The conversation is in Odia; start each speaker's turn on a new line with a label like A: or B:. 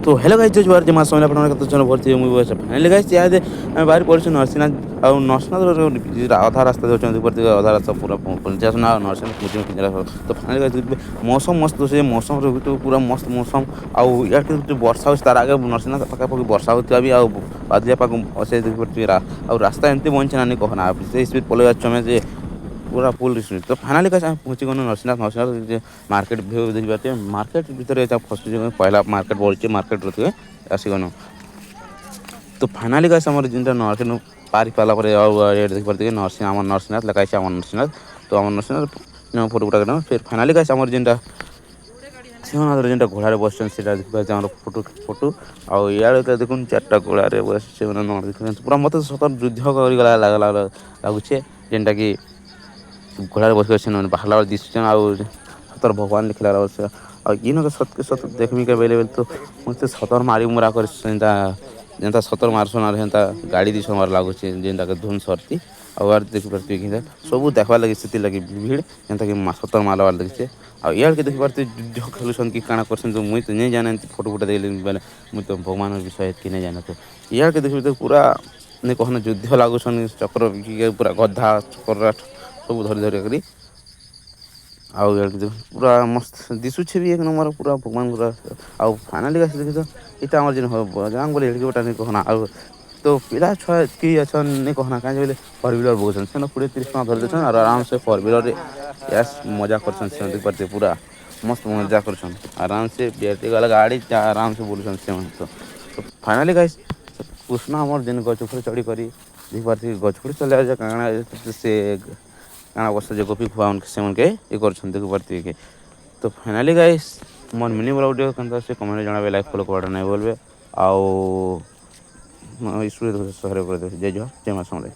A: ତ ହ୍ୟାଲୋ ଗାଇସ୍, ଜୟ ଜୁହାର, ଜୟ ମା ସମଲେଇ। ଆପଣଙ୍କ କେତେ ଜଣ ଭର୍ତ୍ତି ମୁଁ ଫାଇନାଲି ଗାଇସ୍, ଇହାଦେ ଆମେ ବାହାରି ପଡ଼ିଛୁ ନରସିଂହନାଥ। ଆଉ ନରସିଂହନାଥ ଅଧା ରାସ୍ତା ଯାଉଛନ୍ତି, ଅଧା ରାସ୍ତା ପୁରା ପହଞ୍ଚି ଆଉ ନରସିଂହନାଥ ପହଞ୍ଚିବ। ତ ଫାଇନାଲି ଗାଇସ୍, ମୌସମ ମସ୍ତ ଅଛି। ମୌସମର ପୁରା ମସ୍ତ ମୌସମ। ଆଉ ଇଆଡ଼େ ବର୍ଷା ହେଉଛି, ତାର ଆଗେ ନରସିଂହନାଥ ପାଖାପାଖି ବର୍ଷା ହେଉଥିବା ବି ଆଉ ବାଦଲିଆ ପାଖ ସେ ଦେଖିପାରୁଥିବେ। ଆଉ ରାସ୍ତା ଏମିତି ବନିছে ନାନି କହନା, ସେ ସ୍ପିଡ୍ ପଳେଇ ଆସୁଛୁ ଆମେ ଯେ ପୁରା ଫୁଲ୍ ସ୍ପିଡ୍। ତ ଫାଇନାଲି ଗାଇସ୍, ଆମେ ପହଞ୍ଚି ଗଲୁ ନରସିଂହନାଥ। ନରସିଂହନାଥ ମାର୍କେଟ ଭିଉ ଦେଖିପାରୁଥିବେ। ମାର୍କେଟ ଭିତରେ ଫସି ପହିଲା ମାର୍କେଟ ପଡ଼ୁଛି, ମାର୍କେଟରେ ଆସିଗନୁ। ତ ଫାଇନାଲି ଗାଇସ୍, ଆମର ଯେନ୍ଟା ମାର୍କେଟ ପାରି ପାରିଲା ପରେ ଆଉ ଏଇଠି ଦେଖିପାରୁଥିବେ ନରସିଂହ, ଆମର ନରସିଂହନାଥ ଲେଖା ହେଇଛି, ଆମର ନରସିଂହନାଥ। ତ ଆମର ନରସିଂହନାଥ ଫଟୋ ଗୁଟା ଫେର୍ ଫାଇନାଲି ଗାଇସ୍, ଆମର ଯେନ୍ଟା ସିଂହନାଥରେ ଯେନ୍ଟା ଘୋଡ଼ାରେ ବସିଛନ୍ତି, ସେଇଟା ଦେଖିପାରୁଛି ଆମର ଫଟୋ ଫଟୋ। ଆଉ ଇଆଡ଼େ ଦେଖୁନ୍, ଚାରିଟା ଘୋଡ଼ାରେ ବସିছে ମାନେ ପୁରା ମତେ ସତ ଯୁଦ୍ଧ କରିଗଲା ଲାଗଲା ଲାଗୁଛେ। ଯେନ୍ଟାକି ଘୋଡ଼ାରେ ବସି ଅଛନ୍, ବାହାରିଲା ବେଳେ ଦିଶୁଛନ୍ ଆଉ ସତର ଭଗବାନ ଲେଖିଲା ଅବଶ୍ୟ। ଆଉ ଇନ ସତକେ ସତ ଦେଖ୍ମି କେ ବେଲେ ତ ମତେ ସତର ମାରି ମୁରା କରି ସେନ୍ତା ଯେନ୍ତା ସତର ମାରସନ୍ ଆର୍ ହେନ୍ତା ଗାଡ଼ି ଦିସନ୍ ଲାଗୁଛେ, ଯେନ୍ଟାକି ଧୁନ୍ ସରତି। ଆଉ ଆର୍ ଦେଖିପାରୁଥିବେ କି ସବୁ ଦେଖ୍ବାର୍ ଲାଗି ସେଥିର୍ଲାଗି ଭିଡ଼, ଯେନ୍ତାକି ସତର ମାରବାର୍ ଲାଗିছে। ଆଉ ଇଆଡ଼କେ ଦେଖିପାରୁଥିବେ, ଯୁଦ୍ଧ ଖେଲୁଛନ୍ କି କାଣା କରୁଛନ୍ ତ ମୁଇଁ ତ ନାଇଁ ଜାନେ। ଫଟୋ ଫୁଟା ଦେଖିଲି ବେଲେ ମୁଇଁ ତ ଭଗବାନର ବିଷୟ ଏତ୍କି ନାଇଁ ଜାନେ। ତ ଇଆଡ଼କେ ଦେଖିବି ତ ପୁରା ନାଇଁ କହନା, ଯୁଦ୍ଧ ଲାଗୁଛନ୍, ଚକ୍ର ପୁରା ଗଧା ଚକ୍ର ସବୁ ଧରି ଧରି କରି। ଆଉ ଇଆଡ଼େ ପୁରା ମସ୍ତ ଦିଶୁଛେ ବି, ଏକ ନମ୍ବର ପୁରା ଭଗବାନ ପୁରା। ଆଉ ଫାଇନାଲି ଆସି ଦେଖିଛ, ଏଇଟା ଆମର ଯେନ୍ ବଜରଙ୍ଗବଲି ଗୋଟା ନାଇଁ କହନା। ଆଉ ତ ପିଲା ଛୁଆ କି ଅଛନ୍ ନାଇଁ କହନା, କାଁ ବୋଇଲେ ଫୋର୍ ହ୍ୱିଲର୍ ବଉଛନ୍। ସେନ 20-30 ଟଙ୍କା ଧରି ଦେଉଛନ୍ ଆର୍ ଆରାମସେ ଫୋର୍ ହ୍ୱିଲର୍ରେ ୟସ୍ ମଜା କରୁଛନ୍ ସେମାନେ। ଦେଖିପାରୁଥିବେ, ପୁରା ମସ୍ତ ମଜା କରୁଛନ୍ ଆରାମସେ। ବ୍ୟାଟେରୀ ବାଲା ଗାଡ଼ି ଆରାମସେ ବୁଲୁଛନ୍ ସେମାନେ। ତ ଫାଇନାଲି ଗାଇସ୍, କୃଷ୍ଣ ଆମର ଯେନ୍ ଗଛ ଉପରେ ଚଢ଼ି କରି ଦେଖିପାରୁଥିବେ, ଗଛ ଉପରେ ଚଲେ କାଣା ସେ କାଣା ଅବସ୍ଥା ଯେ ଗୋପୀ ଖୁଆ ସେମାନକେ ଇଏ କରୁଛନ୍, ଦେଖିପାରୁଥିବେ କି। ତ ଫାଇନାଲି ଗାଇସ୍, ମୋର ମିନି ବ୍ଲଗ୍ ଟିକେ କେନ୍ତା ସେ କମେଣ୍ଟ ଜଣାବେ, ଲାଇକ୍ ଫଲୋ କରିବାଟା ନାଇଁ ବୋଲବେ ଆଉ ସହର କରିଦେବେ। ଜୟ ଜୁହାର, ଜୟ ମା ସମଲେଇ।